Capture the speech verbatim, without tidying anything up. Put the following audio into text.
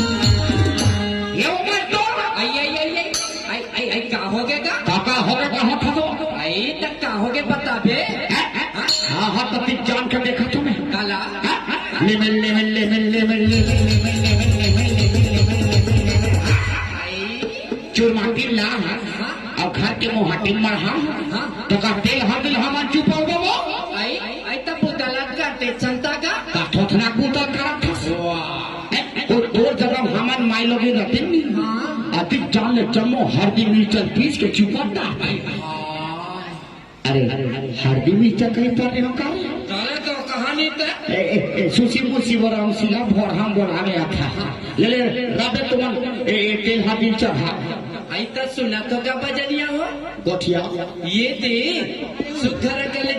ये उमर तो आई, आई, आई, आई, आई, आई, आई, का होगे गा? का, का होगे, का होत हे तो? आई, त का होगे बताबे? हाँ, हाँ, तो फिर जान के देखा तूने? काला? हाँ? ले मिल, ले मिल, ले मिल, ले मिल, ले मिल, ले मिल, ले मिल, ले मिल, ले मिल, ले मिल, ले मिल, ले मिल, ले मिल। आई। चुरमाटी ला, हाँ? अउ घर के मोहाटी मरहा, हाँ? तो का तेल हल्दी हमन चुपाओ बाबू? आई, आई, त बुता ला करते संता का? का थोथना बुता करत हस? वाह। ए, ए, ओ, तोर जगह हमन माई लोगिन रतिन नी। हाँ। अतिक जान ले जम्मो हरदी मिर्चन पीस के चुपाता। हाँ। अरे, हरदी मिर्चा कहीं पर नहीं हो का? काले तो कहानी ते। ए, ए, ए, सुसी मुसी बोराम सिला भोरहाम बोराम आता। ले ले, राबे तुमन, ए, ए, तेल हरदी चढ़ा। आई त सुना तो का बजनिया हो? गोठिया। ये दे, सुधर गले